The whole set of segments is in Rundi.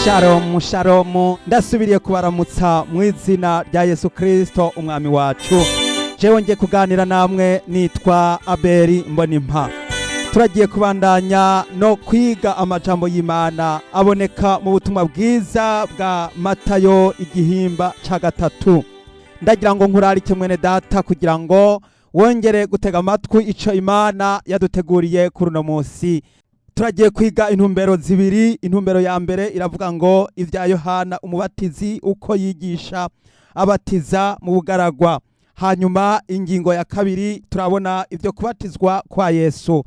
Sharomu, sharomu, ndasubiriye kubaramutsa mu izina rya Yesu Kristo umwami wacu. Jewe ngiye kuganira namwe nitwa Abeli Mbonimpa. Turagiye kubandanya no kwiga amajambo y'Imana aboneka mu butumwa bwiza bwa Matayo igihimba ca 3. Ndagira ngo nkurarike mwene data kugira ngo wongere gutega amatwi ico Imana yaduteguriye kuri uno munsi. Turagiye kwiga intumbero zibiri. Intumbero ya mbere iravuga ngo ibya Yohana umubatizi uko yigisha abatiza mu bugaragwa. Hanyuma ingingo ya kabiri turabona ibyo kubatizwa kwa Yesu.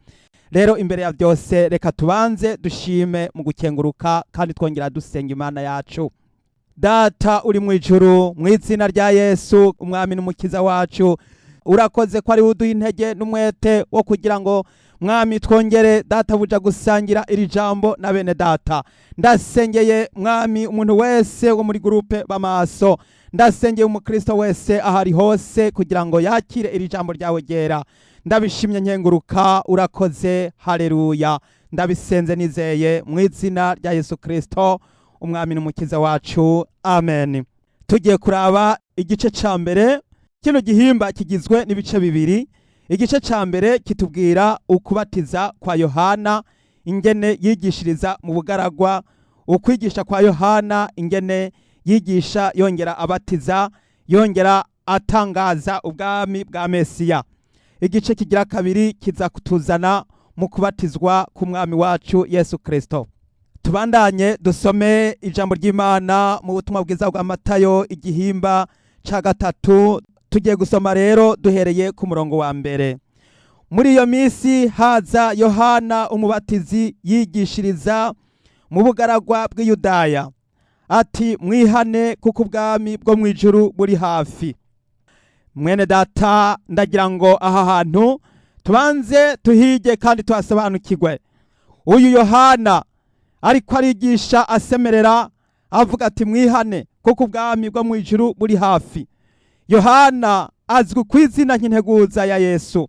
Rero imbere ya byose reka tubanze dushime mu gukenguruka kandi twongera dusenga Imana yacu. Data uri mu ijuru, mu izina rya Yesu umwami n'umukiza wacu, urakoze ko ari uduha intege n'umwete wo kugira ngo mwami twongere data buja gusangira iri jambo na bene data. Ndasengeye mwami umuntu wese wo muri groupe b'amaso, ndasengeye umukristo wese ahari hose kugira ngo yakire iri jambo ryawe ryera. Ndabishimye nkenguruka, urakoze, haleluya. Ndabisenze nizeye mu izina rya Yesu Kristo umwami n'umukiza wacu, amen. Tugiye kuraba igice ca mbere. Kino gihimba kigizwe n'ibice bibiri. Igice ca mbere kitubwira ukubatiza kwa Yohana, ingene yigishiriza mu bugaragwa, ukwigisha kwa Yohana, ingene yigisha yongera abatiza, yongera atangaza ubwami bwa Mesiya. Igice kigira kabiri kiza kutuzana mu kubatizwa k'umwami wacu Yesu Kristo. Tubandanye dusome ijambo ry'Imana mu butumwa bwiza bwa Matayo igihimba ca 3. Tugiye gusoma rero duhereye ku murongo wa mbere. Muri iyo minsi haza Yohana umubatizi yigishiriza mu bugaragwa bw'Iyudaya ati: mwihane kuko ubwami bwo mu ijuru buri hafi. Mwene data, ndagira ngo aha hantu tubanze tuhige kandi tuhasobanukirwe. Uyu Yohana ariko arigisha asemerera avuga ati: mwihane kuko ubwami bwo mu ijuru buri hafi. Yohana azwi ku izina nk'integuza ya Yesu.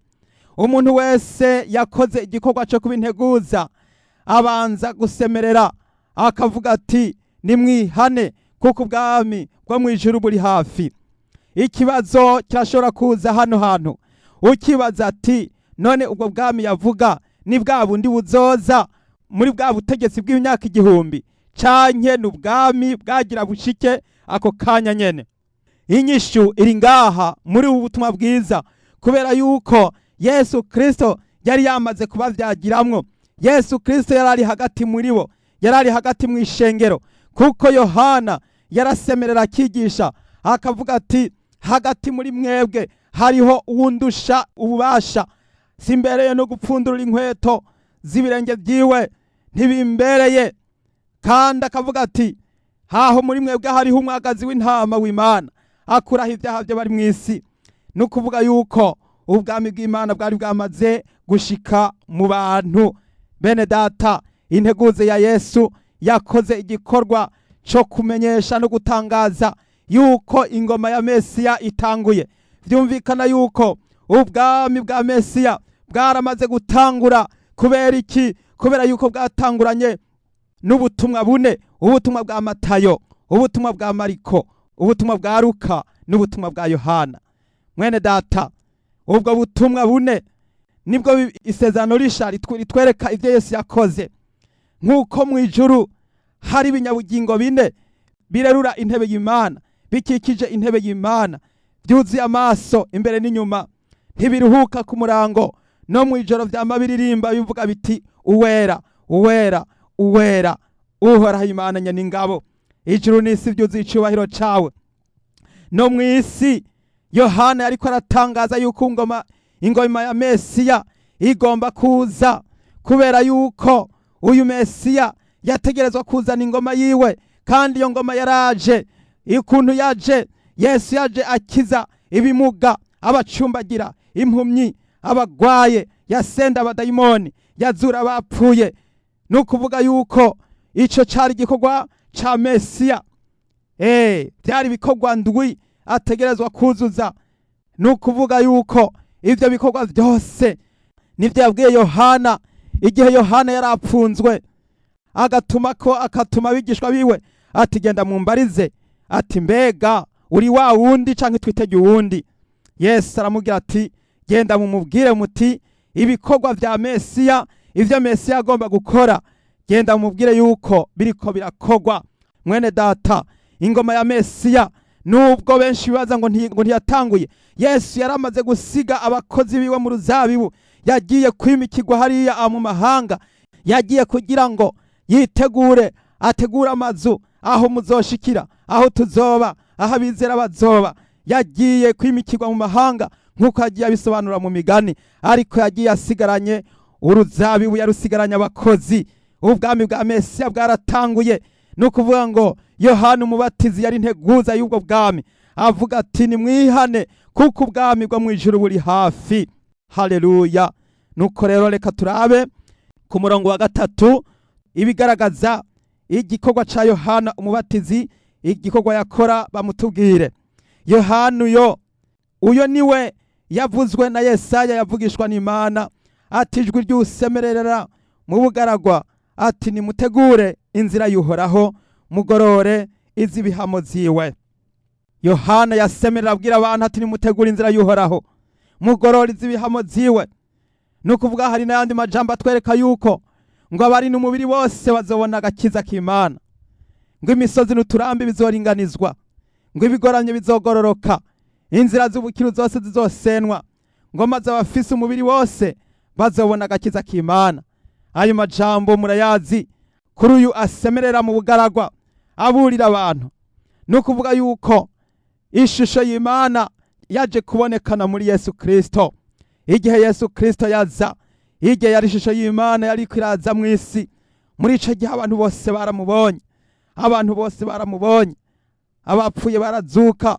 Umuntu wese yakoze igikorwa cyo kuba integuza abanza gusemerera akavuga ati: nimwihane kuko ubwami bwo mu ijuru buri hafi. Ikibazo kirashobora kuza hano hantu, ukibaza ati: none ubwo bwami yavuga ni bwa bundi buzoza muri bwa butegetsi bw'imyaka 1000, canke ni ubwami bwagira bushike ako kanya nyene? Inyishu iri ngaha muri ubu butumwa bwiza, kubera yuko Yesu Kristo yari yamaze kubavyagiramwo. Yesu Kristo yari ari hagati muri bo, yari ari hagati mu ishengero, kuko Yohana yarasemerera akigisha akavuga ati: hagati muri mwebwe hariho uwundusha ububasha, simbereye no gupfundurura inkweto z'ibirenge byiwe, ntibimbereye. Kandi akavuga ati: haho muri mwebwe hariho umwagazi w'intama w'Imana akuraho ibyaha byo bari mu isi. Ni ukuvuga yuko ubwami bw'Imana bwari bwamaze gushika mu bantu. Bene data, integuze ya Yesu yakoze igikorwa cyo kumenyesha no gutangaza yuko ingoma ya Mesiya itanguye. Byumvikana yuko ubwami bwa Mesiya bwaramaze gutangura. Kubera iki? Kubera yuko bwatanguranye n'ubutumwa bune: ubutumwa bwa Matayo, ubutumwa bwa Mariko, ubutumwa bwa Luka n'ubutumwa bwa Yohana. Mwene data, ubwo butumwa bune nibwo isezerano risha ritwereka ibyo Yesu yakoze. Nk'uko mu ijuru hari ibinyabugingo bine birerura intebe y'Imana, bikikije intebe y'Imana, byuzuye amaso imbere n'inyuma, ntibiruhuka ku murango no mu ijoro, vyama biririmba bivuga biti: uwera, uwera, uwera, Uhoraho Imana nyeningabo, ijuru n'isi byuzuye icubahiro cawe. No mu isi Yohana yariko aratangaza yuko ingoma ya Mesiya igomba kuza, kubera yuko uyu Mesiya yategerezwa kuzana ingoma yiwe, kandi iyo ngoma yaraje. Ikuntu yaje, Yesu yaje akiza ibimuga, abacumbagira, impumyi, abagwaye, yasenda abadayimoni, yazura abapfuye. Ni ukuvuga yuko ico cari igikorwa ca Mesiya. Byari ibikorwa ndwi ategerezwa kuzuza. Ni ukuvuga yuko ivyo bikorwa byose nivyo yabwiye Yohana igihe Yohana yari apfunzwe. Agatuma ko akatuma abigishwa biwe ati: "Genda mumbarize," ati: "Mbega uri wa wundi canke twitege uwundi?" Yesu aramubwira ati: "Genda mumubwire muti ibikorwa vya Mesiya, ivyo Mesiya agomba gukora, genda mumubwire yuko biriko birakogwa." Mwene data, ingoma ya Mesiya, nubwo benshi bibaza ngo ntiyatanguye, Yesu yaramaze gusiga abakozi biwe mu ruzabibu. Yagiye kwimikirwa hariya mu mahanga, yagiye kugira ngo yitegure, ategure amazu aho muzoshikira, aho tuzoba, aho abizera bazoba. Yagiye kwimikirwa mu mahanga nk'uko yagiye abisobanura mu migani, ariko yagiye asigaranye uruzabibu, yarusigaranye abakozi. Ubwami bwa Mesiya bwaratanguye. Ni ukuvuga ngo Yohana Umubatizi yari integuza y'ubwo bwami, avuga ati: "Nimwihane kuko ubwami bwo mu ijuru buri hafi." Haleluya! Nuko rero reka turabe ku murongo wa 3 ibigaragaza igikorwa ca Yohana Umubatizi, igikorwa yakora. Bamutubwire Yohana uyo niwe yavuzwe na Yesaya, yavugishwa n'Imana, ati: "Ijwi ry'usemerera mu bugaragwa," ati: "Nimutegure inzira y'Uhoraho, mugorore iz'ibihamo ziwe." Yohana yasemerera abwira abantu ati: "Nimutegure inzira y'Uhoraho, mugorore iz'ibihamo ziwe." Ni ukuvuga hari n'ayandi majambo atwereka yuko ngo abari n'umubiri bose bazobona agakiza k'Imana, ngo imisozi n'uturambi bizoringanizwa, ngo ibigoramye bizogororoka, inzira z'ubukiru zose zizosenwa, ngo maze abafise umubiri wose bazobona agakiza k'Imana. Ayo majambo murayazi kuri uyu asemerera mu bugaragwa aburira abantu. Ni ukuvuga yuko ishusho y'Imana yaje kubonekana muri Yesu Kristo. Igihe Yesu Kristo yaza, igihe yari ishusho y'Imana yariko iraza mu isi, muri ico gihe abantu bose baramubonye, abantu bose baramubonye. Abapfuye barazuka,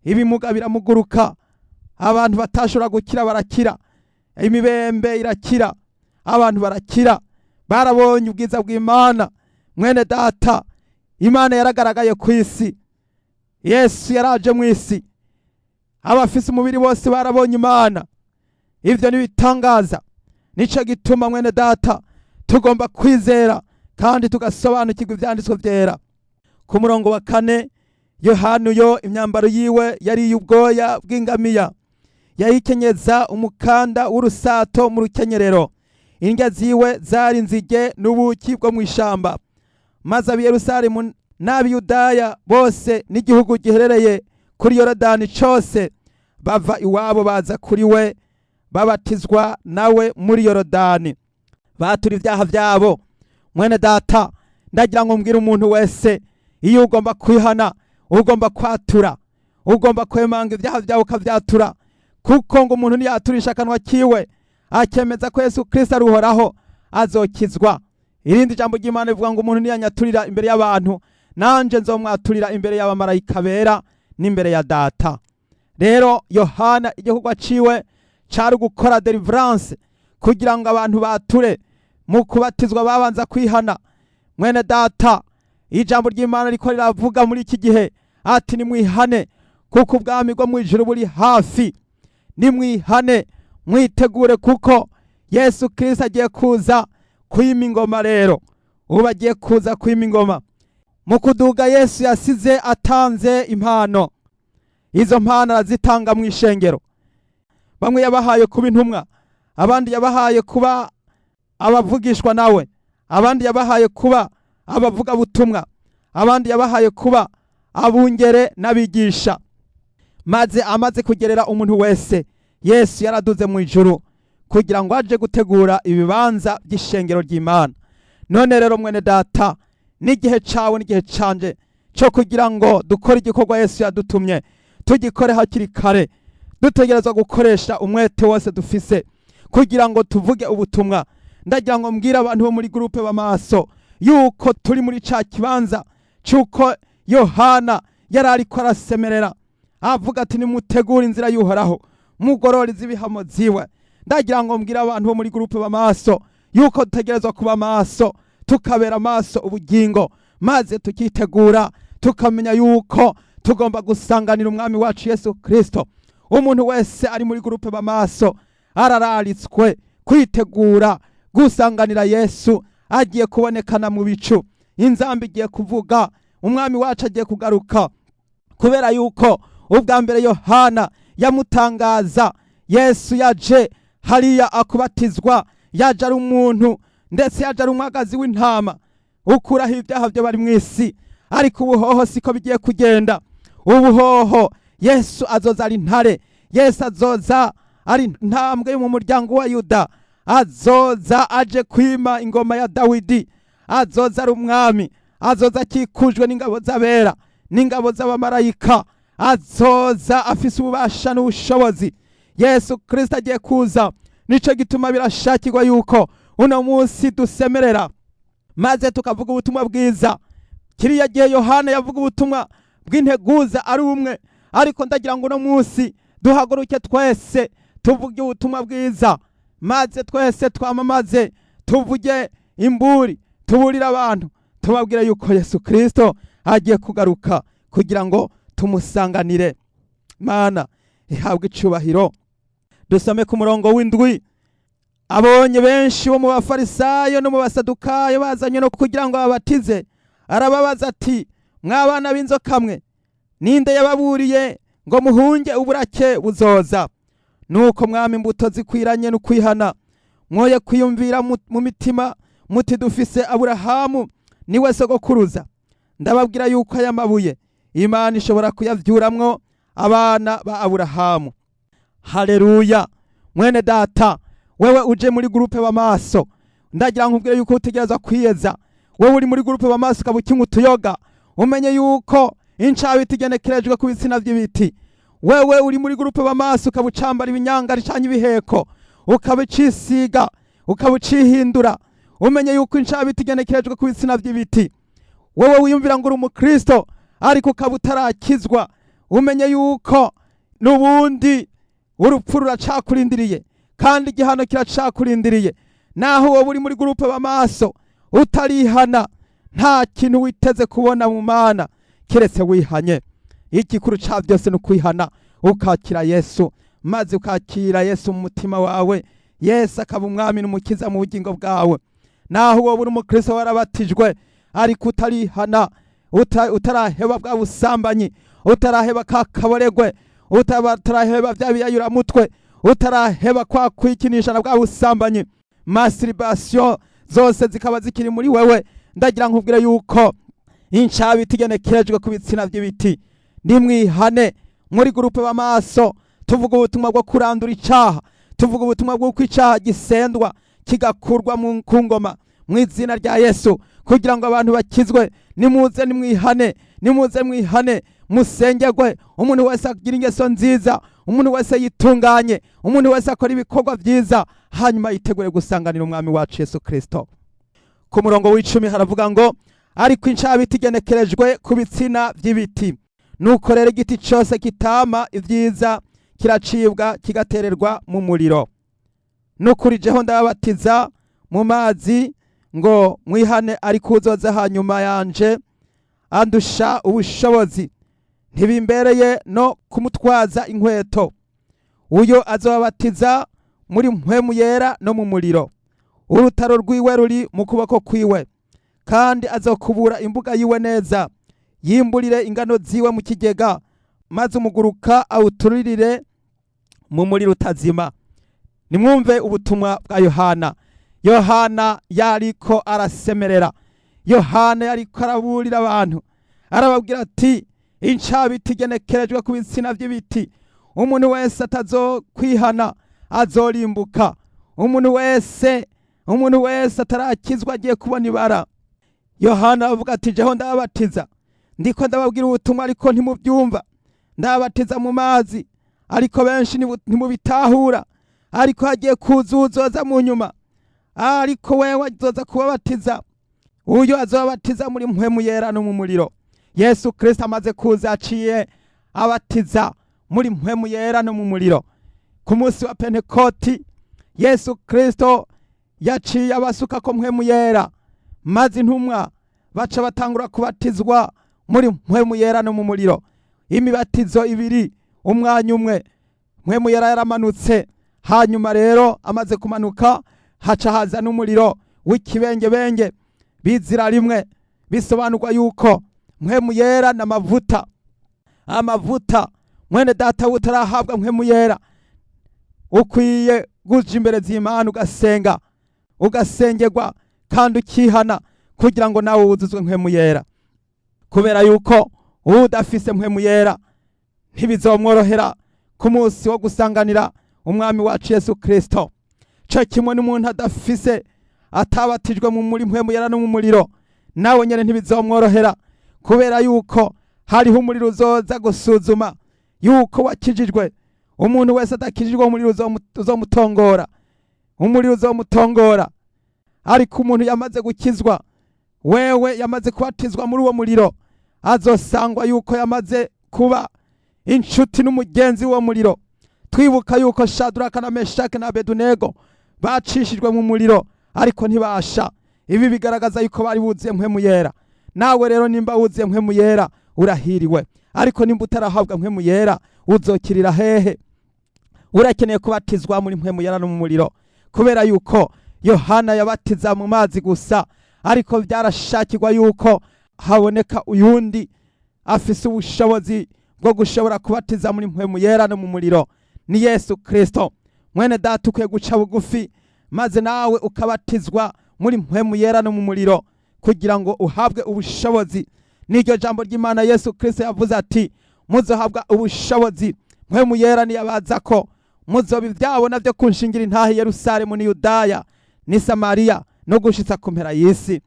ibimuga biramuguruka, abantu batashobora gukira barakira, imibembe irakira, abantu barakira, barabonye ubwiza bw'Imana. Mwene data, Imana yaragaragaye ku isi. Yesu yaraje mu isi, abafise umubiri bose barabonye Imana. Ivyo nibitangaza. Nico gituma, mwene data, tugomba kwizera kandi tugasobanukirwa ivyanditswe vyera. Ku murongo wa 4, Yohana uyo imyambaro yiwe yari iy'ubwoya bw'ingamiya, yayikenyeza umukanda w'urusato mu rukenyerero, indya ziwe zari inzige n'ubuki bwo mu ishamba. Maze ab'i Yerusalemu n'ab'Iyudaya bose n'igihugu giherereye kuri Yorodani cose bava iwabo baza kuri we, babatizwa nawe muri Yorodani, batura ibyaha byabo. Mwene data, ndagira ngo mbwire umuntu wese: iyo ugomba kwihana, ugomba kwatura, ugomba kwemanga ibyaha byawe ukabyatura, kuko ngo umuntu niyaturisha akanwa kiwe akemeza ko Yesu Kristo ari Uhoraho azokizwa. Irindi jambo ry'Imana rivuga ngo: "Umuntu niyanyaturira imbere y'abantu, nanje nzomwaturira imbere y'abamarayika bera n'imbere ya Data." Rero Yohana igikorwa ciwe cari gukora deliverance kugira ngo abantu bature. Mu kubatizwa babanza kwihana. Mwene data, ijambo ry'Imana riko riravuga muri iki gihe ati: "Nimwihane kuko ubwami bwo mu ijuru buri hafi. Nimwihane, mwitegure kuko Yesu Kristo agiye kuza kwima ingoma." Rero ubu agiye kuza kwima ingoma. Mu kuduga, Yesu yasize atanze impano. Izo mpano arazitanga mu ishengero. Bamwe yabahaye kuba intumwa, abandi yabahaye kuba abavugishwa nawe, abandi yabahaye kuba abavugabutumwa, abandi yabahaye kuba abungere n'abigisha. Maze amaze kugerera umuntu wese, Yesu yaraduze mu ijuru kugira ngo aje gutegura ibibanza by'ishengero ry'Imana. None rero, mwene data, n'igihe cawe n'igihe canje cyo kugira ngo dukore igikorwa Yesu yadutumye, tugikore hakiri kare. Dutegerezwa gukoresha umwete wose dufise kugira ngo tuvuge ubutumwa. Ndagira ngo mbwire abantu bo muri groupe b'amaso yuko turi muri ca kibanza cy'uko Yohana yari ariko arasemerera avuga ati: "Nimutegure inzira y'Uhoraho, mugorore iz'ibihamo ziwe." Ndagira ngo mbwire abantu bo muri groupe b'amaso yuko dutegerezwa kuba maso, tukabera amaso ubugingo, maze tukitegura, tukamenya yuko tugomba gusanganira Umwami wacu Yesu Kristo. Umuntu wese ari muri groupe b'amaso arararitswe kwitegura gusanganira Yesu. Agiye kubonekana mu bicu, inzamba igiye kuvuga, umwami wacu agiye kugaruka. Kubera yuko ubwa mbere Yohana yamutangaza, Yesu yaje hariya akubatizwa, yaje ari umuntu, ndetse yaje ari umwagazi w'intama ukuraho ibyaha byo bari mu isi. Ariko ubuhoho siko bigiye kugenda. Ubuhoho Yesu azoza ari intare, Yesu azoza ari intambwe yo mu muryango wa Yuda, azoza aje kwima ingoma ya Dawidi, azoza ari umwami, azoza akikujwe n'ingabo z'abera n'ingabo z'abamarayika, azoza afise ububasha n'ubushobozi. Yesu Kristo agiye kuza. Nico gituma birashakirwa yuko uno munsi dusemerera maze tukavuga ubutumwa bwiza. Kiriya gihe Yohana yavuga ubutumwa bw'integuza ari umwe, ariko ndagira ngo uno munsi duhaguruke twese tuvuge ubutumwa bwiza, maze twese twamamaze, tuvuge imburi, tuburire abantu, tubabwire yuko Yesu Kristo agiye kugaruka kugira ngo tumusanganire. Mana ihabwe icubahiro. Dusome ku murongo w'indwi. Abonye benshi bo mu Bafarisayo no mu Basadukayo bazanywe no kugira ngo babatize, arababaza ati: "Mwabana b'inzoka mwe, ninde yababuriye ngo muhunge uburake buzoza? Nuko mwami imbuto zikwiranye no kwihana. Mwoye kwiyumvira mu mitima muti: 'Dufise Aburahamu niwe sogokuruza.' Ndababwira yuko aya mabuye Imana ishobora kuyavyuramwo abana ba Aburahamu." Haleluya! Mwene data, wewe uje muri groupe b'amaso, ndagira nkubwire yuko utegerezwa kwiyeza. Wewe uri muri groupe b'amaso ukaba ukinywa utuyoga, umenye yuko incabiti igenekerejwe ku bitsina by'ibiti. Wewe uri muri groupe b'amaso ukaba ucambara ibinyangari canke ibiheko, ukaba ucisiga, ukaba ucihindura, umenye yuko incabiti igenekerejwe ku bitsina by'ibiti. Wewe wiyumvira ngo uri umukristo ariko ukaba utarakizwa, umenye yuko n'ubundi urupfu ruracakurindiriye kandi igihano kiracakurindiriye. Naho wowe uri muri groupe b'amaso utarihana, nta kintu witeze kubona mu Mana keretse wihanye. Igikuru ca byose ni ukwihana, ukakira Yesu, maze ukakira Yesu mu mutima wawe, Yesu akaba umwami n'umukiza mu bugingo bwawe. Naho wowe uri umukristo warabatijwe ariko utarihana, utaraheba bwa busambanyi, utaraheba ka kaboregwe, utaraheba bya biyayuramutwe, utaraheba kwa kwikinisha na bwa busambanyi, masturbation zose zikaba zikiri muri wewe, ndagira nkubwire yuko incabiti igenekerejwe ku bitsina by'ibiti. Nimwihane. Muri groupe b'amaso tuvuga ubutumwa bwo kurandura icaha, tuvuga ubutumwa bw'uko icaha gisendwa kigakurwa ku ngoma mu izina rya Yesu kugira ngo abantu bakizwe. Nimuze nimwihane, nimuze mwihane, musengerwe. Umuntu wese agira ingeso nziza, umuntu wese yitunganye, umuntu wese akora ibikorwa byiza, hanyuma yitegure gusanganira umwami wacu Yesu Kristo. Ku murongo w'icumi haravuga ngo: "Ariko incabiti igenekerejwe ku bitsina by'ibiti. Nuko rero igiti cyose kitama ibyiza kiracibwa kigatererwa mu muriro. Nukuri jeho ndababatiza mu mazi ngo mwihane, ariko uzoza hanyuma yanje andusha ubushobozi, ntibimbereye no kumutwaza inkweto. Uyo azobabatiza muri Mpwemu Yera no mu muriro. Urutaro rwiwe ruri mu kuboko kwiwe, kandi azokubura imbuga yiwe neza, yimburire ingano ziwe mu kigega, maze umuguruka awuturirire mu muriro utazima." Nimwumve ubutumwa bwa Yohana. Yohana yariko arasemerera, Yohana yariko araburira abantu, arababwira ati: "Incabiti igenekerejwe ku bitsina by'ibiti. Umuntu wese atazokwihana azorimbuka. Umuntu wese atarakizwa agiye kubona ibara." Yohana avuga ati: "Jeho ndababatiza, ndiko ndababwira ubutumwa ariko ntimubyumva. Ndababatiza mu mazi ariko benshi ntimubitahura. Ariko hagiye kuza uzoza mu nyuma, ariko wewe azoza kubabatiza. Uyo azobabatiza muri Mpwemu Yera no mu muriro." Yesu Kristo amaze kuza aciye abatiza muri Mpwemu Yera no mu muriro. Ku munsi wa Pentekoti Yesu Kristo yaciye abasuka ko Mpwemu Yera, maze intumwa baca batangura kubatizwa muri Mpwemu Yera no mu muriro. Imibatizo ibiri umwanya umwe. Mpwemu Yera yaramanutse, hanyuma rero amaze kumanuka haca haza n'umuriro. w'ikibengebenge bizira rimwe. Bisobanurwa yuko Mpwemu Yera n'amavuta, amavuta. Mwene data, utarahabwa Mpwemu Yera, ukwiye guja imbere z'Imana, ugasenga, ugasengerwa kandi ukihana kugira ngo nawe wuzuzwe Mpwemu Yera, kubera yuko udafise Mpwemu Yera ntibizomworohera ku munsi wo gusanganira umwami wacu Yesu Kristo. Co kimwe n'umuntu adafise, atabatijwe mu muri Mpwemu Yera no mu muriro, nawe nyene ntibizomworohera, kubera yuko hariho umuriro uzoza gusuzuma yuko wakijijwe. Umuntu wese adakijijwe, umuriro uzomutongora, umuriro uzomutongora. Ariko umuntu yamaze gukizwa, wewe yamaze kubatizwa muri uwo muriro, azosangwa yuko yamaze kuba inshuti n'umugenzi w'uwo muriro. Twibuka yuko Shaduraka na Meshaki na Abedunego bacishijwe mu muriro ariko ntibasha. Ibi bigaragaza yuko bari buzuye Mpwemu Yera. Nawe rero nimba wuzuye Mpwemu Yera, urahiriwe. Ariko nimba utarahabwa Mpwemu Yera, uzokirira hehe? Urakeneye kubatizwa muri Mpwemu Yera no mu muriro, kubera yuko Yohana yabatiza mu mazi gusa, ariko byarashakirwa yuko haboneka uyundi afise ubushobozi bwo gushobora kubatiza muri Mpwemu Yera no mu muriro, ni Yesu Kristo. Mwene data, ukwiye guca bugufi maze nawe ukabatizwa muri Mpwemu Yera no mu muriro kugira ngo uhabwe ubushobozi. N'iryo jambo ry'Imana Yesu Kristo yavuze ati: "Muzohabwa ubushobozi Mpwemu Yera niyabaza ko, muzoba ibyabona byo kunshingira intahe Yerusalemu ni Yudaya ni Samariya no gushitsa ku mpera y'isi."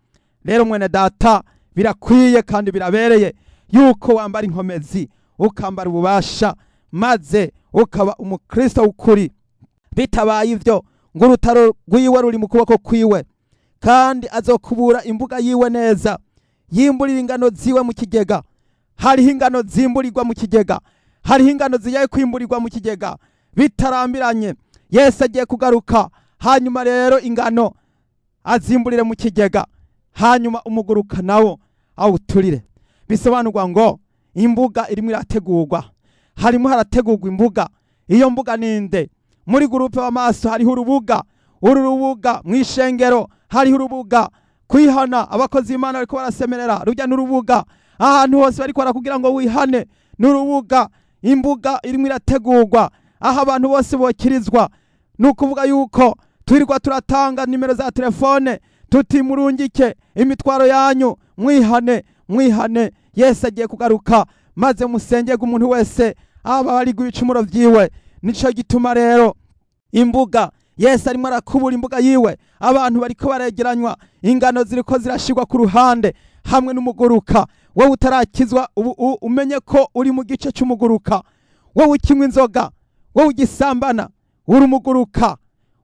Rero mwene data, birakwiye kandi birabereye yuko wambara inkomezi, ukambara ububasha, maze ukaba umukristo w'ukuri. Bitabaye ivyo, ngo urutaro rwiwe ruri mu kuboko kwiwe, kandi azokubura imbuga yiwe neza, yimburira ingano ziwe mu kigega. Hariho ingano zimburirwa mu kigega, hariho ingano zigiye kwimburirwa mu kigega. Bitarambiranye Yesu agiye kugaruka, hanyuma rero ingano azimburire mu kigega, hanyuma umuguruka nawo awuturire. Bisobanurwa ngo imbuga irimo irategurwa, harimo harategurwa imbuga. Iyo mbuga ninde? Muri groupe w'amaso hariho urubuga, uru rubuga mu ishengero hariho urubuga. Kwihana, abakozi b'Imana bariko barasemerera, rujya n'urubuga. Ahantu hose bariko barakubwira ngo wihane, n'urubuga. Imbuga irimo irategurwa aho abantu bose bokirizwa. Ni ukuvuga yuko twirirwa turatanga nimero za telefone tuti: "Murungike imitwaro yanyu, mwihane, mwihane, Yesu agiye kugaruka, maze musengere umuntu wese aba ari ibicumuro vyiwe." Nico gituma rero imbuga, Yesu arimo arakubura imbuga yiwe, abantu bariko baregeranywa, ingano ziriko zirashirwa ku ruhande hamwe n'umuguruka. Wowe utarakizwa ubu umenye ko uri mu gice c'umuguruka. Wowe ukinywa inzoga, wowe ugisambana, uri umuguruka.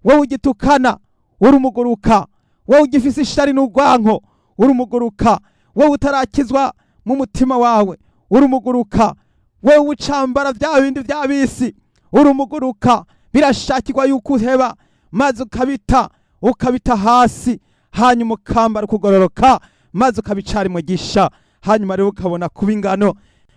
Wowe ugitukana, uri umuguruka. Wowe ugifise ishari n'urwanko, uri umuguruka. Wowe utarakizwa mu mutima wawe, uri umuguruka. Wowe ucambara bya bindi bya bisi, uri umuguruka. Birashakirwa yuko uheba maze ukabita, ukabita hasi, hanyuma ukambara ukugororoka, maze ukabicara umugisha, hanyuma rero ukabona kuba ingano.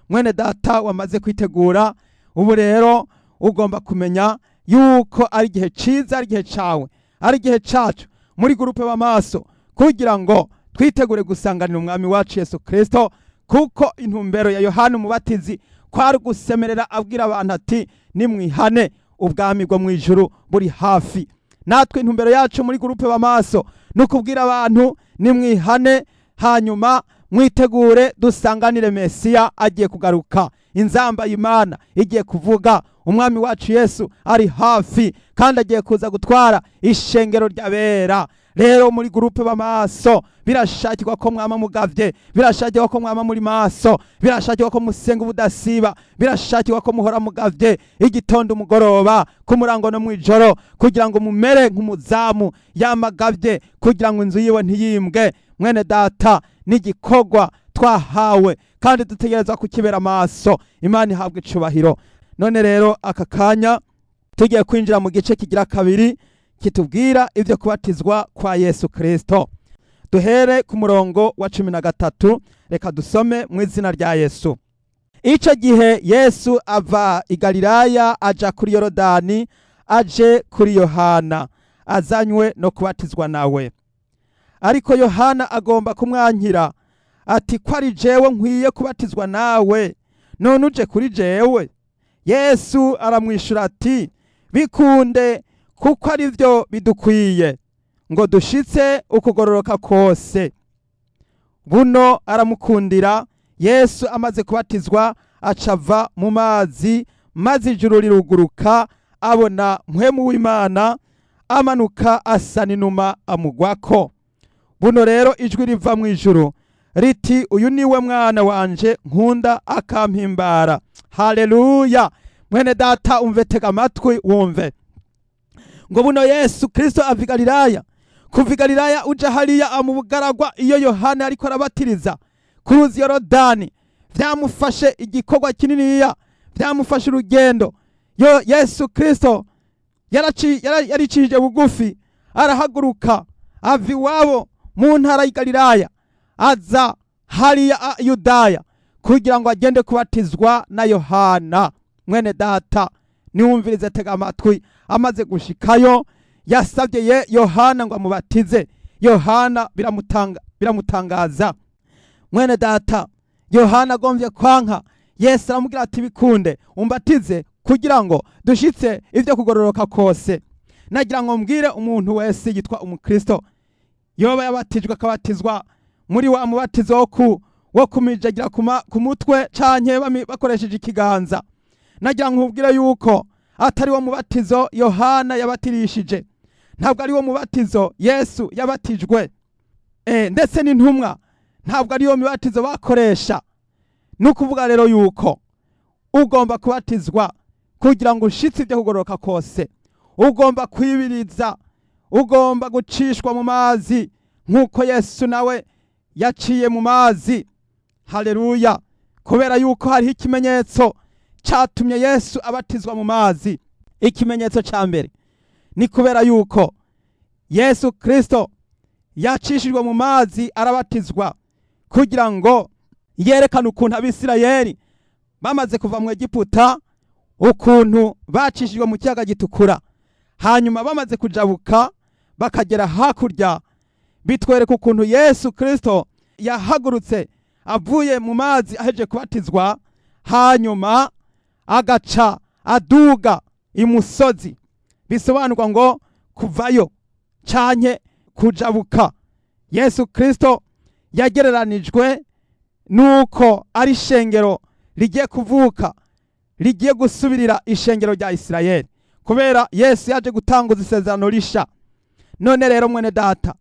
Mwene data wamaze kwitegura, ubu rero ugomba kumenya yuko ari igihe ciza, ari igihe cawe, ari igihe cacu muri groupe w'amaso kugira ngo twitegure gusanganira umwami wacu Yesu Kristo, kuko intumbero ya Yohana Umubatizi kwari gusemerera abwira abantu ati: "Nimwihane, ubwami bwo mu ijuru buri hafi." Natwe intumbero yacu muri groupe w'amaso ni ukubwira abantu: "Nimwihane, hanyuma mwitegure dusanganire Mesiya agiye kugaruka. Inzamba y'Imana igiye kuvuga, umwami wacu Yesu ari hafi kandi agiye kuza gutwara ishengero ry'abera." Rero muri groupe b'amaso birashakirwa ko mwama mugavye, birashakirwa ko mwama muri maso, birashakirwa ko musenga ubudasiba, birashakirwa ko muhora mugavye igitondo, umugoroba, ku murango no mwijoro, kugira ngo mumere nk'umuzamu yamagavye kugira ngo inzu yiwe ntiyimbwe. Mwene data, n'igikorwa twahawe kandi dutegerezwa kukibera amaso. Imana ihabwa icubahiro. None rero aka kanya tugiye kwinjira mu gice kigira kabiri kitubwira ibyo kubatizwa kwa Yesu Kristo. Duhere ku murongo wa 13. Reka dusome mu izina rya Yesu. Ico gihe Yesu ava i Galilaya aja kuri Yorodani, aje kuri Yohana, azanywe no kubatizwa nawe. Ariko Yohana agomba kumwankira ati: "Ko ari jewe nkwiye kubatizwa nawe, none uje kuri jewe?" Yesu aramwishura ati: "Bikunde, kuko ari byo bidukwiye ngo dushitse ukugororoka kose." Buno aramukundira. Yesu amaze kubatizwa acava mu mazi, maze ijuru riruguruka, abona Mpwemu w'Imana amanuka asa n'inuma amugwako. Buno rero ijwi riva mu ijuru riti: "Uyu niwe mwana wanje nkunda akampimbara." Haleluya! Mwene data, umve, tega amatwi wumve. Ngo buno Yesu Kristo ava i Galilaya. Kuva i Galilaya uja hariya mu bugaragwa iyo Yohana ariko arabatiriza ku ruzi Yorodani, vyamufashe igikorwa kininiya, vyamufashe urugendo. Yo Yesu Kristo yaricishije bugufi, arahaguruka ava iwabo mu ntara y'i Galilaya, aza hariya Yudaya kugira ngo agende kubatizwa na Yohana. Mwene data, niwumvirize, tega amatwi. Amaze gushikayo yasabye ye Yohana ngo amubatize. Yohana biramutangaza. Mwene data, Yohana agomvye kwanka, Yesu aramubwira ati: "Bikunde umbatize kugira ngo dushitse ivyo kugororoka kose." Nagira ngo mbwire umuntu wese yitwa umukristo yoba yabatijwe, akabatizwa muri wa mubatizo wo kumijagira ku mutwe canke bakoresheje ikiganza, nagira ngo nkubwire yuko atari wo mubatizo Yohana yabatirishije, ntabwo ari wo mubatizo Yesu yabatijwe, ndetse n'intumwa ntabwo ari yo mibatizo bakoresha. Ni ukuvuga rero yuko ugomba kubatizwa kugira ngo ushitse ibyo kugororoka kose. Ugomba kwibiriza, ugomba gucishwa mu mazi nk'uko Yesu nawe yaciye mu mazi. Haleluya! Kubera yuko hariho ikimenyetso cyatumye Yesu abatizwa mu mazi. Ikimenyetso cya mbere ni kubera yuko Yesu Kristo yacishijwe mu mazi arabatizwa kugira ngo yerekane ukuntu Abisirayeli bamaze kuva mu Egiputa, ukuntu bacishijwe mu kiyaga Gitukura, hanyuma bamaze kujabuka bakagera hakurya. Bitwereka ukuntu Yesu Kristo yahagurutse avuye mu mazi aheje kubatizwa, hanyuma agaca aduga imusozi. Bisobanurwa ngo kuvayo canke kujabuka. Yesu Kristo yagereranijwe nuko ari ishengero rigiye kuvuka, rigiye gusubirira ishengero rya Isirayeli, kubera Yesu yaje gutanguza isezerano risha. None rero mwene data,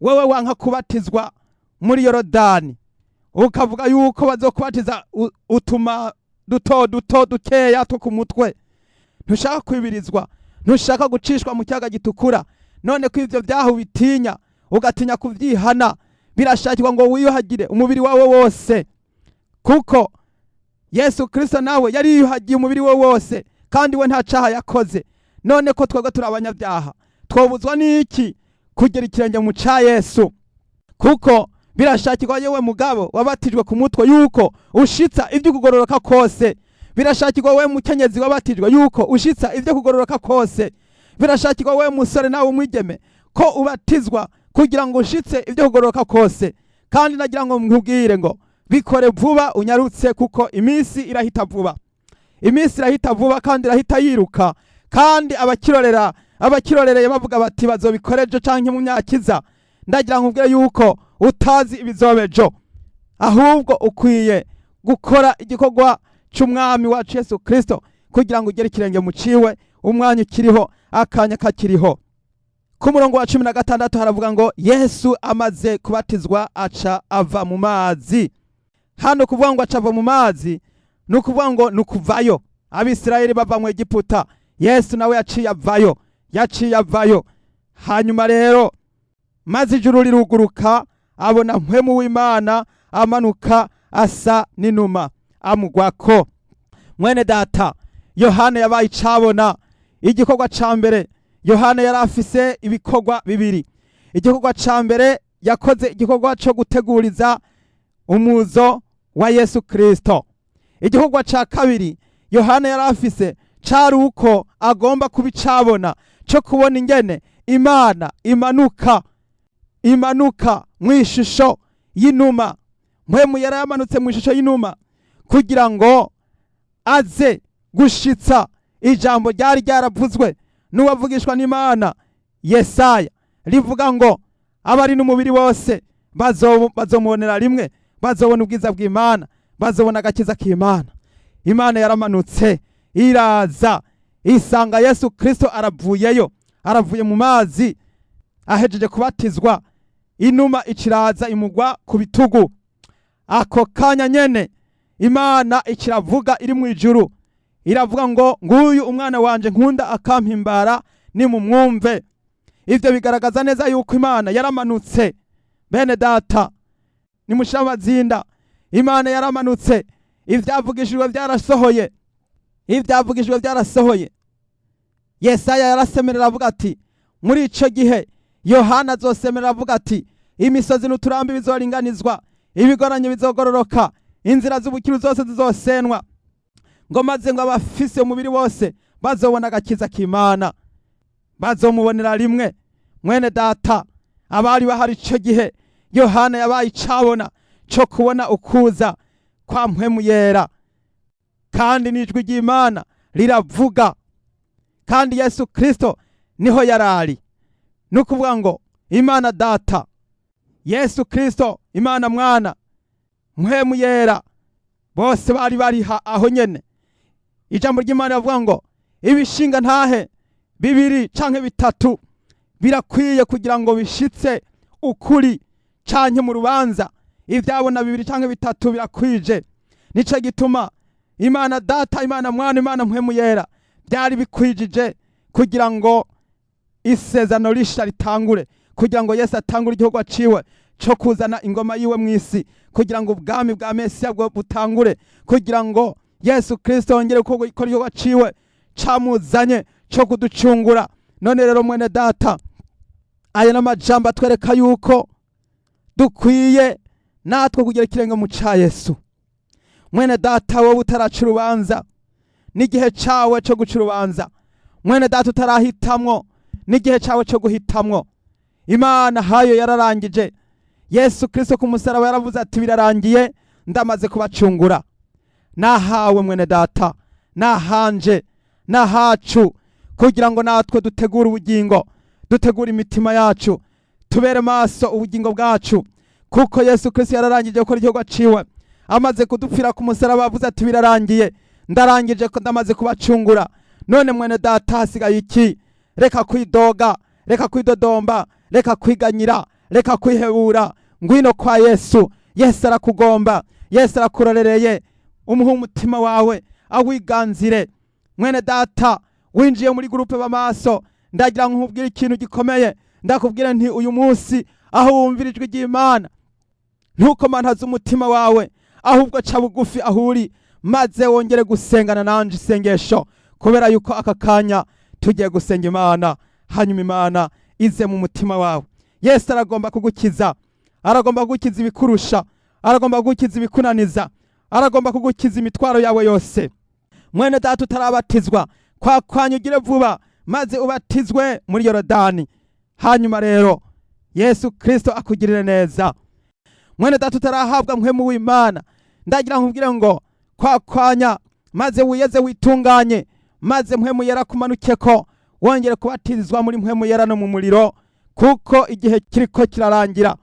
wewe wanka kubatizwa muri Yorodani, ukavuga yuko bazokubatiza utuma duto duto dukeya two ku mutwe, ntushaka kwibirizwa, ntushaka gucishwa mu kiyaga Gitukura, none ko ivyo byaho ubitinya, ugatinya kuvyihana, birashakirwa ngo wiyuhagire umubiri wawe wose, kuko Yesu Kristo nawe yari yiyuhagiye umubiri we wose kandi we nta caha yakoze. None ko twebwe turi abanyabyaha, twobuzwa n'iki kugera ikirenge mu ca Yesu? Kuko birashakirwa, yewe mugabo wabatijwe ku mutwe, yuko ushitsa ibyo kugororoka kose. Birashakirwa, wewe mukenyezi wabatijwe, yuko ushitsa ibyo kugororoka kose. Birashakirwa, wewe musore nawe umwigeme, ko ubatizwa kugira ngo ushitse ibyo kugororoka kose. Kandi nagira ngo nkubwire ngo bikore vuba, unyarutse, kuko iminsi irahita vuba. Iminsi irahita vuba kandi irahita yiruka. Kandi abakirorera, abakirorereye bavuga bati bazobikora ejo canke mu myaka iza, ndagira ngo nkubwire yuko utazi ibizoba ejo. Ahubwo ukwiye gukora igikorwa c'Umwami wacu Yesu Kristo kugira ngo ugere ikirenge mu ciwe, umwanya ukiriho, akanya kakiriho. Ku murongo wa 16 haravuga ngo: "Yesu amaze kubatizwa aca ava mu mazi." Hano kuvuga ngo aca ava mu mazi ni ukuvuga ngo ni ukuvayo. Abisirayeli bava mu Egiputa, Yesu nawe yaciye avayo, yaciye avayo. Hanyuma rero maze ijuru riruguruka, abona Mpwemu w'Imana amanuka asa n'inuma amugwako. Mwene data, Yohana yabaye icabona. Igikorwa ca mbere, Yohana yari afise ibikorwa bibiri. Igikorwa ca mbere yakoze, igikorwa co guteguriza umuzo wa Yesu Kristo. Igikorwa ca kabiri Yohana yari afise cari uko agomba kuba icabona co kubona ingene Imana imanuka. Imanuka mu ishusho y'inuma. Mpwemu Yera yamanutse mu ishusho y'inuma kugira ngo aze gushitsa ijambo ryari ryaravuzwe n'uwavugishwa n'Imana Yesaya, rivuga ngo abari n'umubiri bose bazomubonera rimwe, bazobona ubwiza bw'Imana, bazobona agakiza k'Imana. Imana yaramanutse iraza isanga Yesu Kristo aravuyeyo, aravuye mu mazi ahejeje kubatizwa. Inuma iciraza imugwa ku bitugu. Ako kanya nyene Imana ikiravuga iri mu ijuru, iravuga ngo: "Nguyu umwana wanje nkunda akampimbara, nimumwumve." Ivyo bigaragaza neza yuko Imana yaramanutse. Bene data, nimushire amazinda, Imana yaramanutse. Ivyavugishijwe vyarasohoye, ivyavugishijwe vyarasohoye. Yesaya yarasemerera avuga ati muri ico gihe Yohana azosemerera avuga ati: "Imisozi n'uturambi bizoringanizwa, ibigoranye bizogororoka, inzira z'ubukiru zose zizosenwa," ngo maze ngo abafise umubiri wose bazobona agakiza k'Imana, bazomubonera rimwe. Mwene data, abari bahari ico gihe Yohana yabaye icabona co kubona ukuza kwa Mpwemu Yera, kandi n'ijwi ry'Imana riravuga, kandi Yesu Kristo niho yarari. Ni ukuvuga ngo Imana Data, Yesu Kristo, Imana Mwana, Mpwemu Yera, bose bari bariha aho nyene. Ijambo ry'Imana rivuga ngo ibishinga ntahe bibiri canke bitatu birakwiye kugira ngo bishitse ukuri canke mu rubanza. Ivyabona bibiri canke bitatu birakwije. Nico gituma Imana Data, Imana Mwana, Imana Mpwemu Yera byari bikwijije kugira ngo isezerano risha ritangure, kugira ngo Yesu atangure igihugu ciwe co kuzana ingoma yiwe mw'isi, kugira ngo ubwami bwa Mesiya bwo butangure, kugira ngo Yesu Kristo yongere gukora igikorwa ciwe camuzanye co kuducungura. None rero, mwene data, aya n'amajambo atwereka yuko dukwiye natwe kugira ikirenge mu ca Yesu. Mwene data, wowe utaraca urubanza, n'igihe cawe co guca urubanza. Mwene data utarahitamwo, n'igihe cawe co guhitamwo. Imana hayo yararangije. Yesu Kristo ku musaraba yaravuze ati: "Birarangiye, ndamaze kubacungura." Nahawe, mwene data, nahanje, nahacu, kugira ngo natwe dutegure ubugingo, dutegure imitima yacu, tubere maso ubugingo bwacu, kuko Yesu Kristo yararangije gukora igikorwa ciwe. Amaze kudupfira ku musaraba avuze ati: "Birarangiye, ndarangije ko ndamaze kubacungura." None mwene data, hasigaye iki? Reka kwidoga, reka kwidodomba, reka kwiganyira, reka kwihebura. Ngwino kwa Yesu. Yesu arakugomba, Yesu arakurorereye. Umuhe umutima wawe awiganzire. Mwene data winjiye muri groupe b'amaso, ndagira ngo nkubwire ikintu gikomeye. Ndakubwira nti uyu munsi aho wumvira ijwi ry'Imana, ntukomantaze umutima wawe, ahubwo ca bugufi aho uri, maze wongere gusengana nanje isengesho, kubera yuko aka kanya tugiye gusenga Imana, hanyuma Imana ize mu mutima wawe. Yesu aragomba kugukiza, aragomba kugukiza ibikurusha, aragomba kugukiza ibikunaniza, aragomba kugukiza imitwaro yawe yose. Mwene data utarabatizwa, kwa kwanya ugire vuba maze ubatizwe muri Yorodani, hanyuma rero Yesu Kristo akugirire neza. Mwene data utarahabwa Mpwemu w'Imana, ndagira nkubwire ngo kwakwanya maze wiyeze, witunganye, maze Mpwemu Yera kumanukeko, wongere kubatirizwa muri Mpwemu Yera no mu muriro, kuko igihe kiriko kirarangira.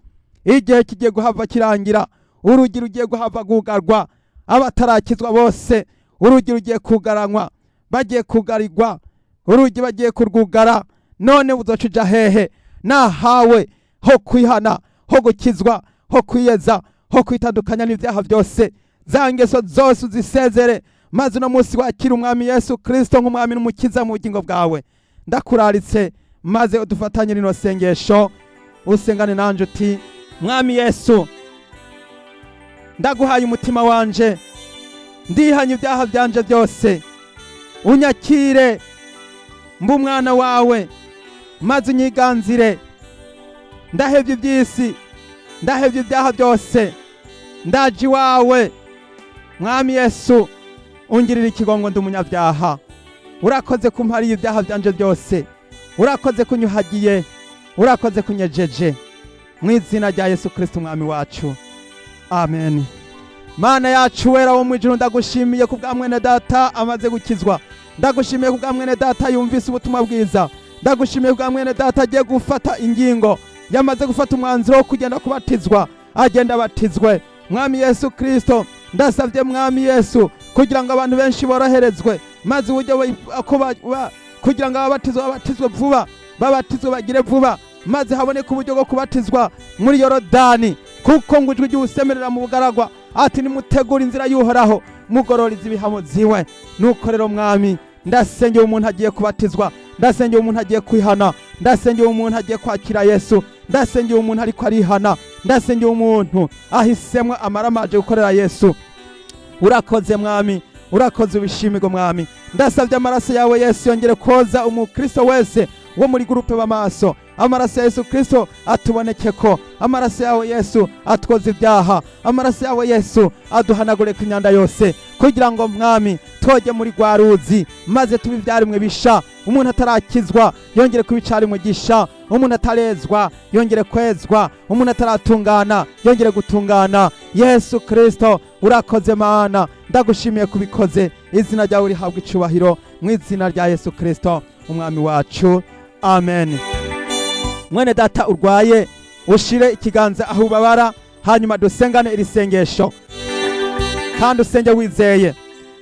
Igihe kigiye guhava kirangira, urugi rugiye guhava gugarwa. Abatarakizwa bose, urugi rugiye kugaranywa, bagiye kugarirwa urugi, bagiye kurwugara. None uzoca uja hehe? Nahawe ho kwihana, ho gukizwa, ho kwiyeza, ho kwitandukanya n'ibyaha byose. Za ngeso zose uzisezere, maze uno munsi wakira Umwami Yesu Kristo nk'Umwami n'Umukiza mu bugingo bwawe. Ndakuraritse maze udufatanye rino sengesho, usengane nanje uti: "Mwami Yesu, ndaguhaye umutima wanje, ndihanye ibyaha byanje byose, unyakire mbe umwana wawe, maze unyiganzire. Ndahevye iby'isi, ndahevye ibyaha byose, ndaje iwawe. Mwami Yesu, ungirira ikigongo, ndi umunyabyaha. Urakoze kumpariye ibyaha byanje byose, urakoze kunyuhagiye, urakoze kunyejeje." Mu izina rya Yesu Kristo umwami wacu, amen. Mana yacu wera wo mu ijuru, ndagushimiye ku bwa mwene data amaze gukizwa. Ndagushimiye ku bwa mwene data yumvise ubutumwa bwiza. Ndagushimiye ku bwa mwene data agiye gufata ingingo, yamaze gufata umwanzuro wo kugenda kubatizwa. Agenda abatizwe. Mwami Yesu Kristo, ndasabye Mwami Yesu kugira ngo abantu benshi boroherezwe, maze uburyo ko kugira ngo ababatizwa babatizwe vuba, babatizwe bagire vuba, maze haboneke uburyo bwo kubatizwa muri Yorodani, kuko ngo ijwi ry'uwusemerera mu bugaragwa ati: "Nimutegure inzira y'Uhoraho, mugororeze ibihamo ziwe." Nuko rero Mwami, ndasengeye umuntu agiye kubatizwa, ndasengeye umuntu agiye kwihana, ndasengeye umuntu agiye kwakira Yesu, ndasengeye umuntu ariko arihana, ndasengeye umuntu ahisemwo amaramaje gukorera Yesu. Urakoze Mwami, urakoze, ubishimirwe Mwami. Ndasabye amaraso yawe Yesu yongere koza umukristo wese wo muri groupe b'amaso. Amaraso ya Yesu Kristo atuboneke ko, amaraso yawe Yesu atwoza ibyaha, amaraso yawe Yesu aduhanagure ku imyanda yose, kugira ngo Mwami twoge muri rwa ruzi maze tube ibyaremwe bisha. Umuntu atarakizwa yongere kuba icaremwe gisha, umuntu atarezwa yongere kwezwa, umuntu ataratungana yongere gutungana. Yesu Kristo, urakoze Mana, ndagushimiye kubikoze. Izina ryawe rihabwa icubahiro, mu izina rya Yesu Kristo umwami wacu, amen. Mwene data urwaye, ushire ikiganza aho ubabara, hanyuma dusengane iri sengesho, kandi usenge wizeye.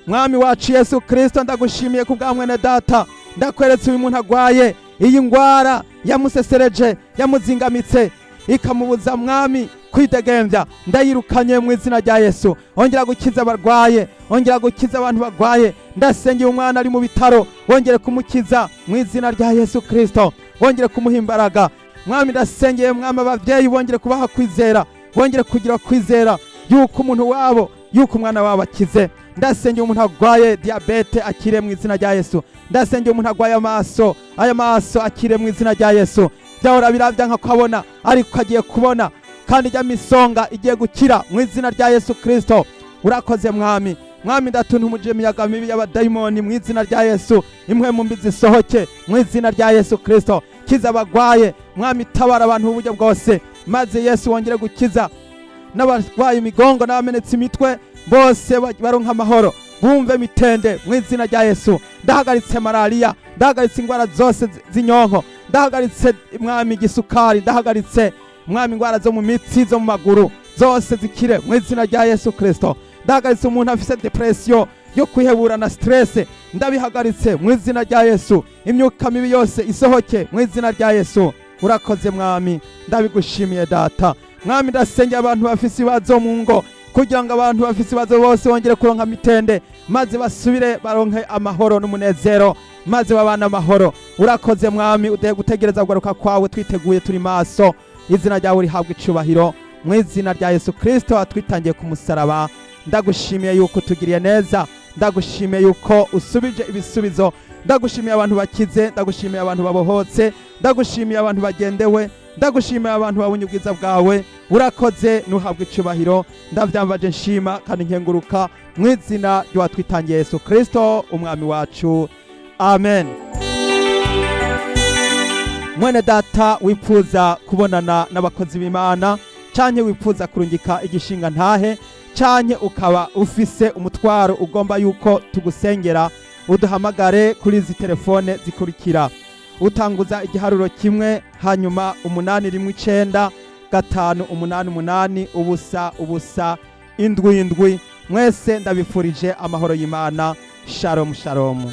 Mwami wacu Yesu Kristo, ndagushimiye ku bwa mwene data. Ndakweretse uyu muntu agwaye iyi ngwara yamusesereje, yamuzingamitse, ikamubuza Mwami kwidegembya. Ndayirukanye mu izina rya Yesu. Ongera gukiza abarwaye, ongera gukiza abantu barwaye. Ndasengeye umwana ari mu bitaro, wongere kumukiza mu izina rya Yesu Kristo, wongere kumuha imbaraga Mwami. Ndasengeye Mwami ababyeyi, wongere kubaha kwizera, wongere kugira kwizera yuko umuntu wabo, yuko umwana wabo akize. Ndasengeye umuntu arwaye diyabete, akire mu izina rya Yesu. Ndasengeye umuntu arwaye amaso, aya maso akire mu izina rya Yesu. Byahora birabya nka kubona, ariko agiye kubona, kandi ijya misonga igiye gukira mu izina rya Yesu Kristo. Urakoze Mwami. Mwami, ndatuntumuje imiyaga mibi y'abadayimoni mu izina rya Yesu. Impwemu mbi zisohoke mu izina rya Yesu Kristo. Kiza abagwaye Mwami, tabara abantu uburyo bwose, maze Yesu wongere gukiza n'abarwaye imigongo n'abamenetse imitwe bose, baronka amahoro, bumve mitende mu izina rya Yesu. Ndahagaritse malariya, ndahagaritse indwara zose z'inyonko, ndahagaritse Mwami igisukari, ndahagaritse Mwami indwara zo mu mitsi, zo mu maguru, zose zikire mu izina rya Yesu Kristo. Ndahagaritse umuntu afise dépression yo kwihebura na stress, ndabihagaritse mu izina rya Yesu. Imyuka mibi yose isohoke mu izina rya Yesu. Urakoze Mwami, ndabigushimiye Data. Mwami, ndasengera abantu bafise ibibazo mu ngo, kugira ngo abantu bafise ibibazo bose bongere kuronka mitende, maze basubire baronke amahoro n'umunezero, maze babane amahoro. Urakoze Mwami, uduhe gutegereza kugaruka kwawe twiteguye, turi maso. Izina ryawe rihabwa icubahiro mu izina rya Yesu Kristo atwitangiye ku musaraba. Ndagushimiye yuko utugiriye neza, ndagushimiye yuko usubije ibisubizo, ndagushimiye abantu bakize, ndagushimiye abantu babohotse, ndagushimiye abantu bagendewe, ndagushimiye abantu babonye ubwiza bwawe. Urakoze, nuhabwa icubahiro. Ndavyambaje nshima kandi nkenguruka mu izina ry'uwatwitangiye Yesu Kristo umwami wacu, amen. Mwene data wifuza kubonana n'abakozi b'Imana, canke wifuza kurungika igishinga ntahe, canke ukaba ufise umutwaro ugomba yuko tugusengera, uduhamagare kuri izi telefone zikurikira: utanguza igiharuro 1, hanyuma 819 588 0 0 7 7. Mwese ndabifurije amahoro y'Imana. Shalom, shalom.